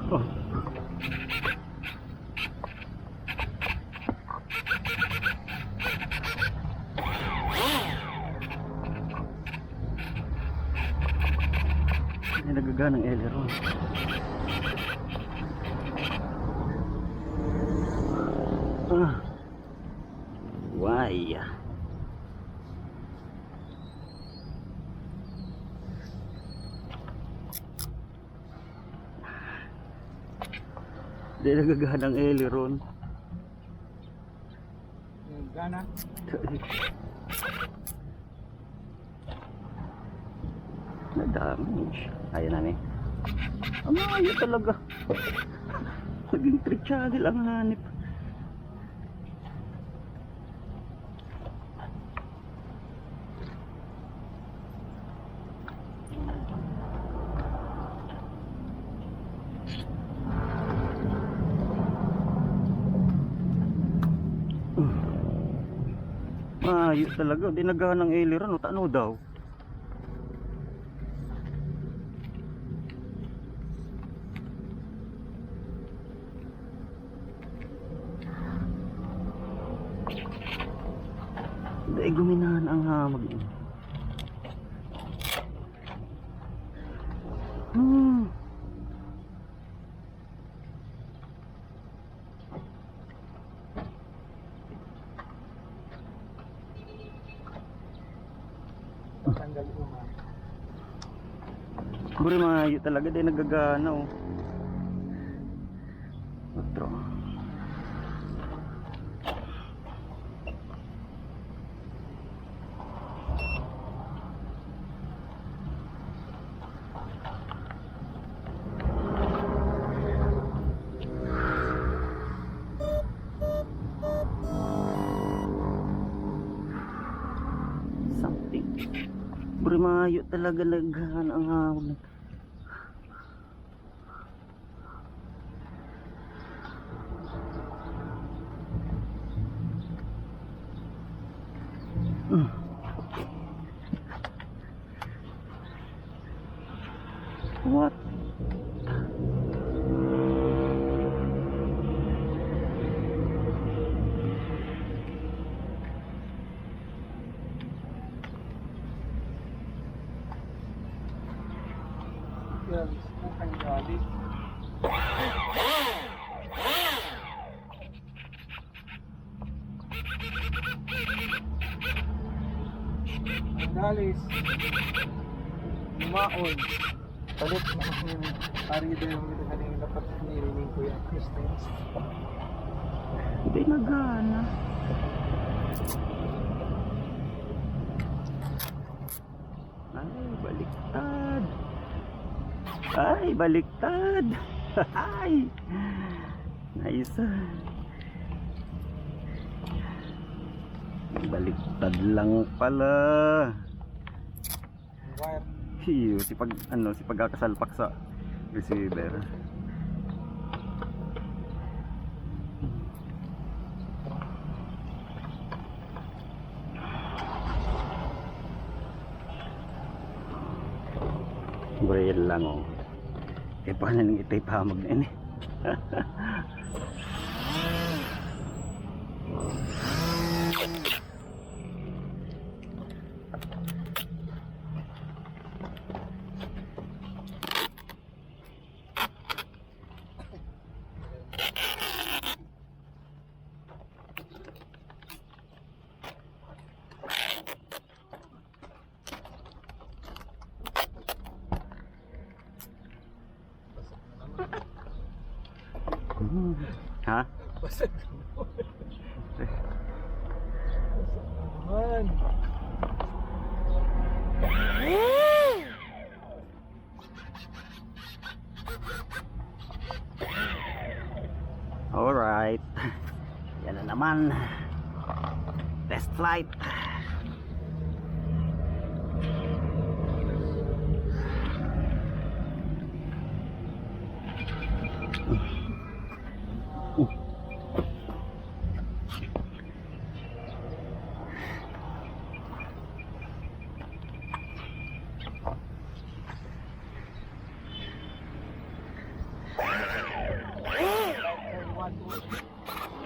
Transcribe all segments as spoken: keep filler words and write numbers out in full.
Oh. May nagaganang aileron. Ah. Why? Di nagagana ang aileron. Gana. Nadami. Ayan na ni. Ang mga yun talaga. Naging tricycle ang hanip. Mayo talaga, di naghahan ng aileron, o tano daw. Dai guminahan ang hamog. Hmm. Tanggal uma. Buri, mayo talaga, di nagagana, oh. Otro. Something. Buri, mayo talaga naghan ang hawag na. What? Grabe, ang galing. Ang galis. Lumaon. Palit na kasi yung parido yung ito kanina dapat nirinig ko yung Christians. Hindi nagana. Ay, baliktad. Ay, baliktad. Ay. Nice. Baliktad lang pala. Wire. Hiyo, si pag, ano, si pagkakasalpak sa receiver. Braille lang, oh. Eh, paano nang ito ipamag na ini? Ha? Basag na naman. Basag na naman. Alright. Yan na naman. Test flight.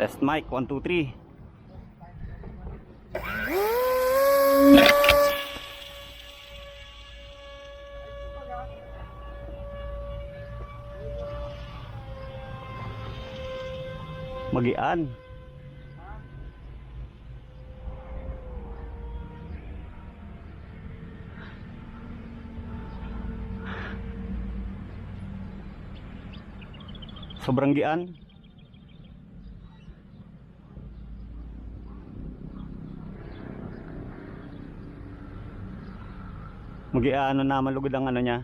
Test mic, one, two, three. Magian. Sobrang gian. Magiano na, malugod ang ano niya.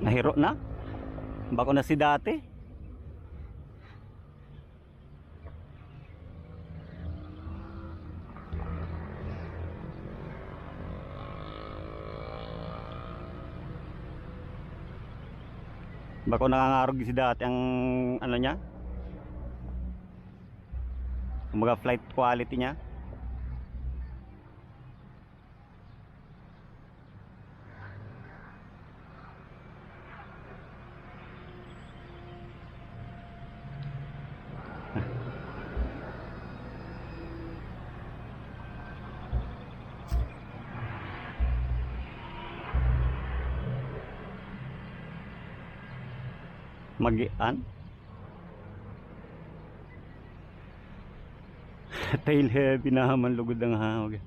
Nahiro na. Bako na si dati. Bako nangangarog si dati ang ano niya, ang mga flight quality niya. Magian. Tail heavy na man lugod ang hawag.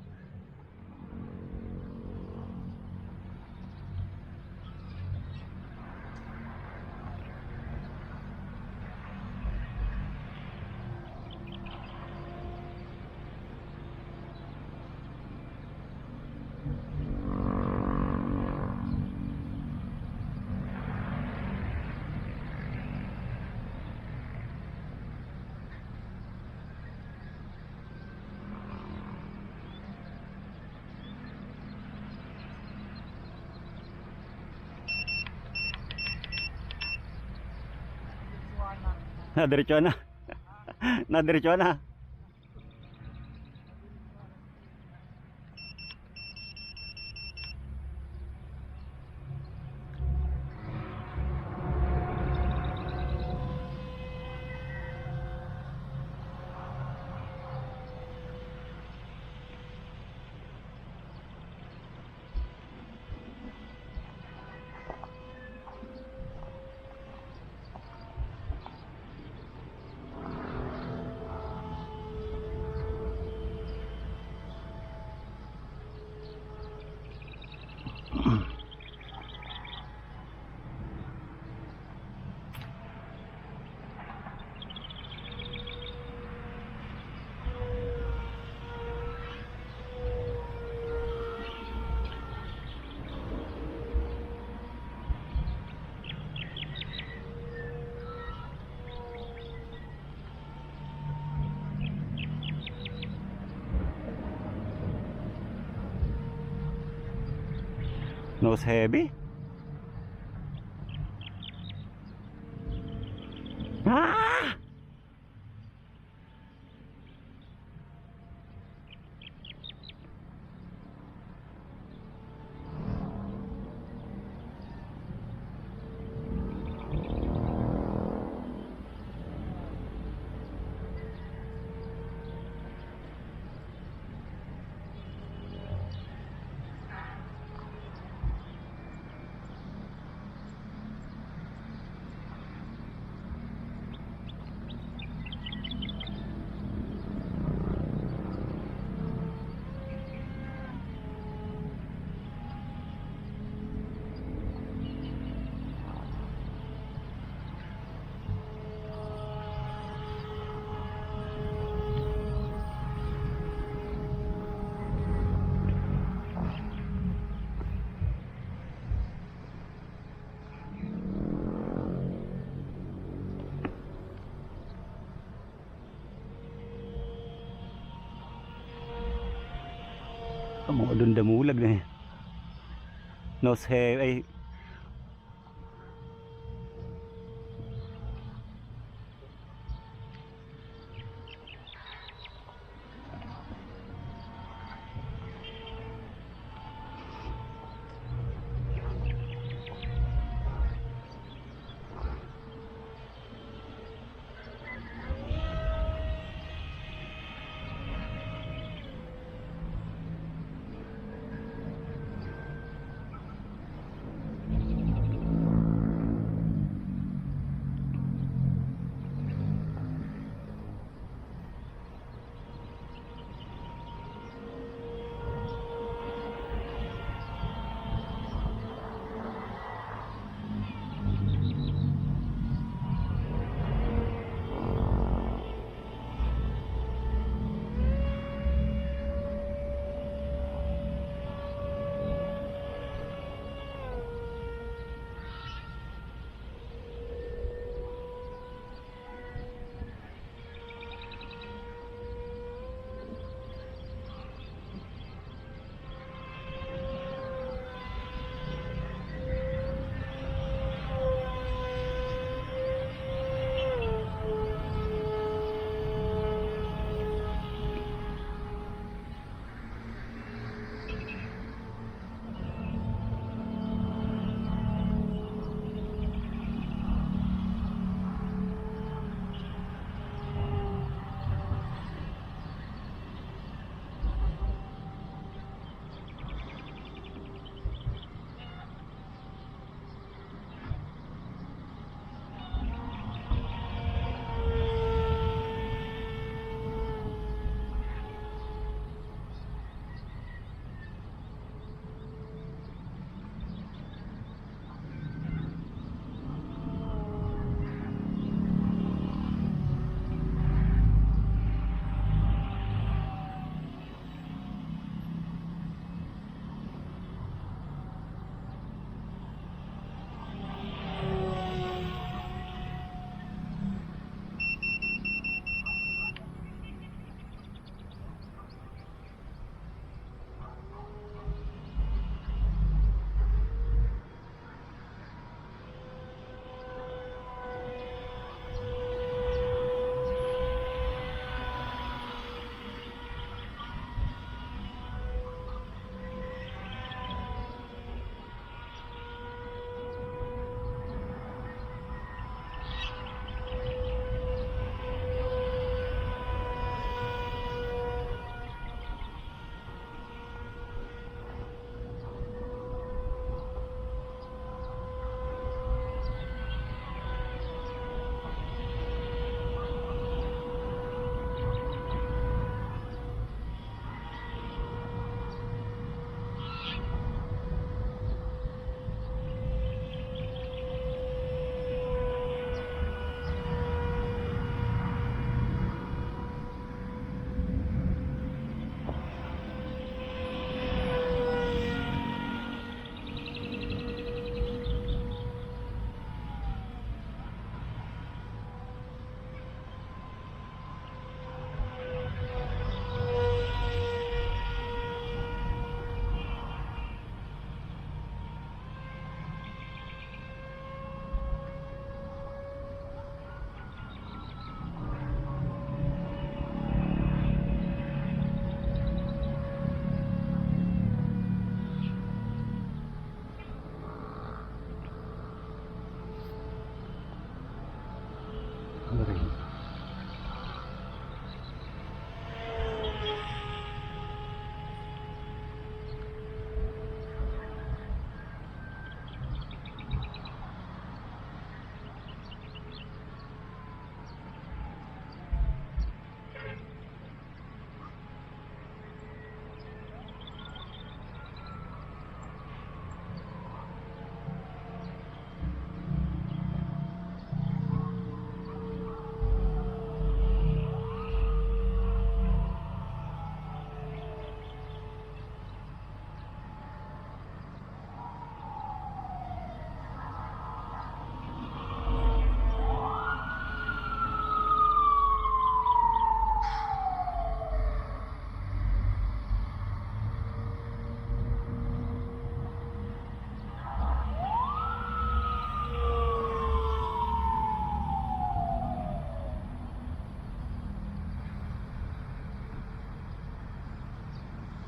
Nadiretso na. Nadiretso na. Nose heavy. Ah! Ang mga dun damulag na eh. Nose heavy, ay,